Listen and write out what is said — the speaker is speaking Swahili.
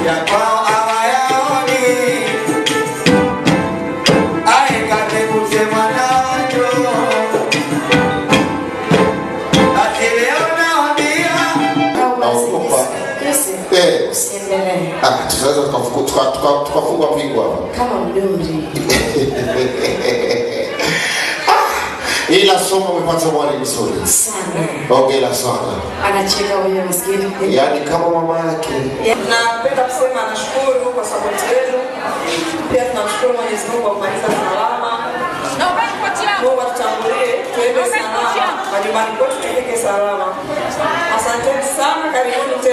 Ya kwao hawayaoni, aikate kusema nacho. Basi leo nawaambia Naogopa. Yusuf, Eh. usiendelee. Ah, tunaweza tukafungwa pingu hapa. Kama mduri. Ila somo umepata mwalimu mzuri. Sana. Hongera sana. Anacheka huyo maskini. Yaani kama mama yake. Napenda kusema nashukuru kwa sapoti yenu. Pia tunamshukuru Mwenyezi Mungu kwa kumaliza salama. Mungu atutangulie tuende salama majumbani kwetu, tufike salama. Asanteni sana, karibuni tena.